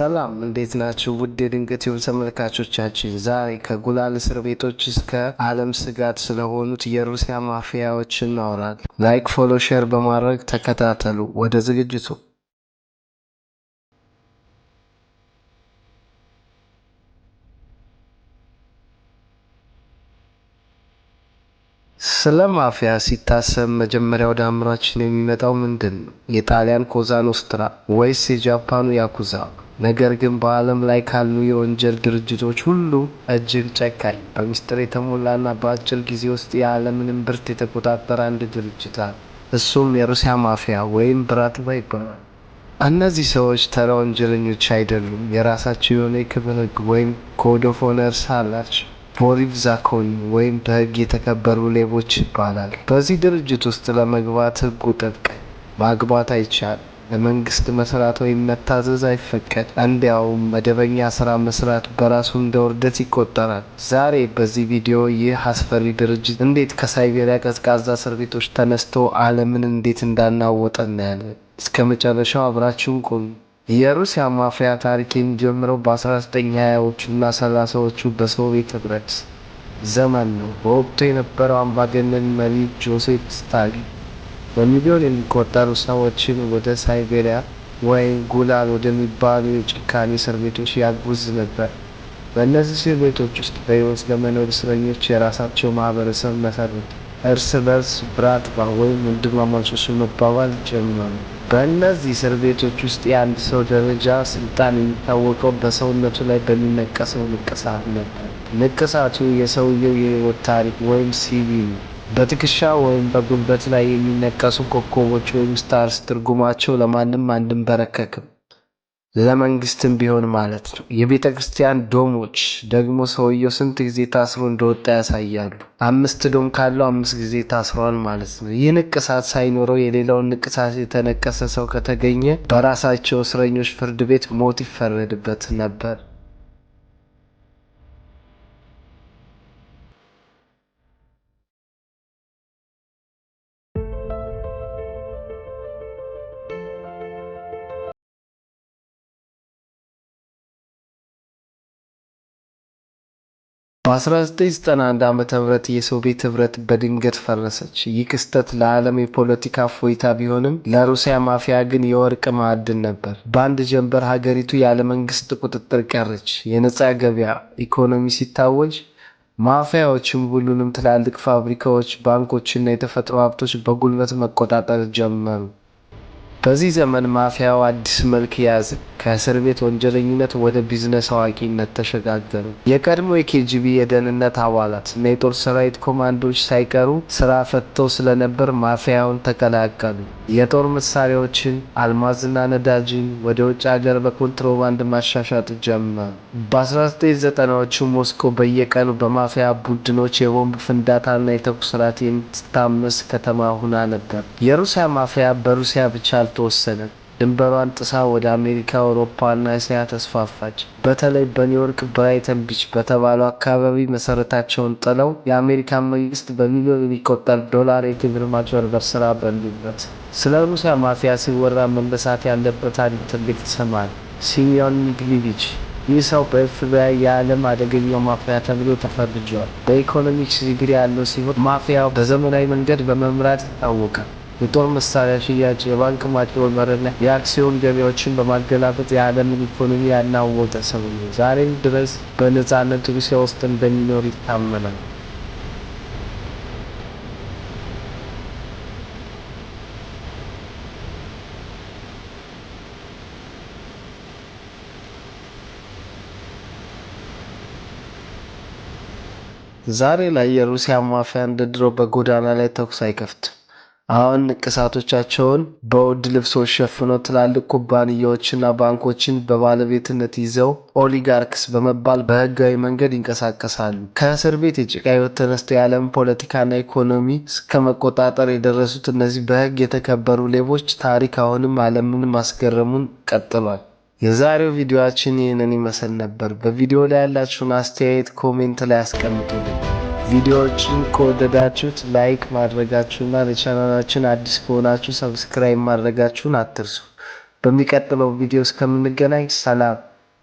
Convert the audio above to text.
ሰላም እንዴት ናችሁ? ውድ የድንቅ ቲዩብ ተመልካቾቻችን፣ ዛሬ ከጉላግ እስር ቤቶች እስከ ዓለም ስጋት ስለሆኑት የሩሲያ ማፊያዎች እናወራለን። Like፣ follow፣ share በማድረግ ተከታተሉ። ወደ ዝግጅቱ። ስለ ማፊያ ሲታሰብ መጀመሪያ ወደ አእምሯችን የሚመጣው ምንድን ነው? የጣሊያን ኮዛ ኖስትራ ወይስ የጃፓኑ ያኩዛ? ነገር ግን በዓለም ላይ ካሉ የወንጀል ድርጅቶች ሁሉ እጅግ ጨካኝ፣ በሚስጥር የተሞላና በአጭር ጊዜ ውስጥ የዓለምን እምብርት የተቆጣጠረ አንድ ድርጅት አለ። እሱም የሩሲያ ማፊያ ወይም ብራትቫ ይባላል። እነዚህ ሰዎች ተራ ወንጀለኞች አይደሉም። የራሳቸው የሆነ የክብር ሕግ ወይም code of honors አላቸው። ቮሪ ቭ ዛኮኒ ወይም በሕግ የተከበሩ ሌቦች ይባላል። በዚህ ድርጅት ውስጥ ለመግባት ሕጉ ጥብቅ፣ ማግባት አይቻልም። ለመንግስት መስራት ወይም መታዘዝ አይፈቀድ። እንዲያውም መደበኛ ስራ መስራት በራሱ እንደ ውርደት ይቆጠራል። ዛሬ በዚህ ቪዲዮ ይህ አስፈሪ ድርጅት እንዴት ከሳይቤሪያ ቀዝቃዛ እስር ቤቶች ተነስቶ ዓለምን እንዴት እንዳናወጠ እናያለን። እስከ መጨረሻው አብራችሁን ቆዩ። የሩሲያ ማፊያ ታሪክ የሚጀምረው በ1920ዎቹ እና 30ዎቹ በሶቪየት ኅብረት ዘመን ነው። በወቅቱ የነበረው አምባገነን መሪ ጆሴፍ ስታሊን በሚሊዮን የሚቆጠሩ ሰዎችን ወደ ሳይቤሪያ ወይም ጉላግ ወደሚባሉ የጭካኔ እስር ቤቶች ያጉዝ ነበር። በእነዚህ እስር ቤቶች ውስጥ በሕይወት ለመኖር እስረኞች የራሳቸው ማህበረሰብ መሰረቱ። እርስ በርስ ብራትቫ ወይም ወንድማማቾች መባባል ጀመሩ። በእነዚህ እስር ቤቶች ውስጥ የአንድ ሰው ደረጃ ስልጣን የሚታወቀው በሰውነቱ ላይ በሚነቀሰው ንቅሳት ነበር። ንቅሳቱ የሰውየው የሕይወት ታሪክ ወይም CV ነው። በትከሻ ወይም በጉልበት ላይ የሚነቀሱ ኮከቦች ወይም stars ትርጉማቸው ለማንም አንንበረከክም፣ ለመንግስትም ቢሆን ማለት ነው። የቤተ ክርስቲያን ዶሞች ደግሞ ሰውየው ስንት ጊዜ ታስሮ እንደወጣ ያሳያሉ። አምስት ዶም ካለው አምስት ጊዜ ታስሯል ማለት ነው። ይህ ንቅሳት ሳይኖረው የሌላውን ንቅሳት የተነቀሰ ሰው ከተገኘ በራሳቸው እስረኞች ፍርድ ቤት ሞት ይፈረድበት ነበር። በ1991 ዓ.ም የሶቪየት ኅብረት በድንገት ፈረሰች። ይህ ክስተት ለዓለም የፖለቲካ እፎይታ ቢሆንም ለሩሲያ ማፊያ ግን የወርቅ ማዕድን ነበር። በአንድ ጀንበር ሀገሪቱ ያለ መንግስት ቁጥጥር ቀረች። የነፃ ገበያ ኢኮኖሚ ሲታወጅ ማፊያዎችም ሁሉንም ትላልቅ ፋብሪካዎች፣ ባንኮችና የተፈጥሮ ሀብቶች በጉልበት መቆጣጠር ጀመሩ። በዚህ ዘመን ማፊያው አዲስ መልክ ያዘ። ከእስር ቤት ወንጀለኝነት ወደ ቢዝነስ አዋቂነት ተሸጋገረ። የቀድሞ የኬጂቢ የደህንነት አባላት እና የጦር ሰራዊት ኮማንዶዎች ሳይቀሩ ስራ ፈትተው ስለነበር ማፊያውን ተቀላቀሉ። የጦር መሳሪያዎችን፣ አልማዝና ነዳጅን ወደ ውጭ ሀገር በኮንትሮባንድ ማሻሻጥ ጀመሩ። በ1990ዎቹ ሞስኮ በየቀኑ በማፊያ ቡድኖች የቦምብ ፍንዳታና የተኩስ ራት የምትታመስ ከተማ ሆና ነበር። የሩሲያ ማፊያ በሩሲያ ብቻ አልተወሰነም። ድንበሯን ጥሳ ወደ አሜሪካ፣ አውሮፓ እና እስያ ተስፋፋች። በተለይ በኒውዮርክ ብራይተን ቢች በተባለው አካባቢ መሰረታቸውን ጥለው የአሜሪካን መንግስት በሚሊዮን የሚቆጠር ዶላር የግብር ማጭበርበር ስራ በሉበት። ስለ ሩሲያ ማፊያ ሲወራ መነሳት ያለበት አንድ ትልቅ ስም አለ፤ ሲሚዮን ሚግሊቪች። ይህ ሰው በኤፍቢአይ የዓለም አደገኛው ማፊያ ተብሎ ተፈርጇል። በኢኮኖሚክስ ዲግሪ ያለው ሲሆን ማፊያው በዘመናዊ መንገድ በመምራት ይታወቃል። የጦር መሳሪያ ሽያጭ፣ የባንክ ማጭበርበርና የአክሲዮን ገበያዎችን በማገላበጥ የዓለምን ኢኮኖሚ ያናወጠ ሰው ነው። ዛሬም ድረስ በነፃነት ሩሲያ ውስጥ እንደሚኖር ይታመናል። ዛሬ ላይ የሩሲያ ማፊያ እንደ ድሮ በጎዳና ላይ ተኩስ አይከፍትም። አሁን ንቅሳቶቻቸውን በውድ ልብሶች ሸፍነው ትላልቅ ኩባንያዎችና ባንኮችን በባለቤትነት ይዘው oligarchs በመባል በህጋዊ መንገድ ይንቀሳቀሳሉ። ከእስር ቤት የጭቃ ሕይወት ተነስተው የዓለምን ፖለቲካና ኢኮኖሚ እስከ መቆጣጠር የደረሱት እነዚህ በሕግ የተከበሩ ሌቦች ታሪክ አሁንም ዓለምን ማስገረሙን ቀጥሏል። የዛሬው ቪዲዮአችን ይህንን ይመስል ነበር። በቪዲዮ ላይ ያላችሁን አስተያየት comment ላይ አስቀምጡልኝ። ቪዲዮዎችን ከወደዳችሁት like ማድረጋችሁና ለቻናላችን አዲስ ከሆናችሁ subscribe ማድረጋችሁን አትርሱ። በሚቀጥለው ቪዲዮ እስከምንገናኝ ሰላም።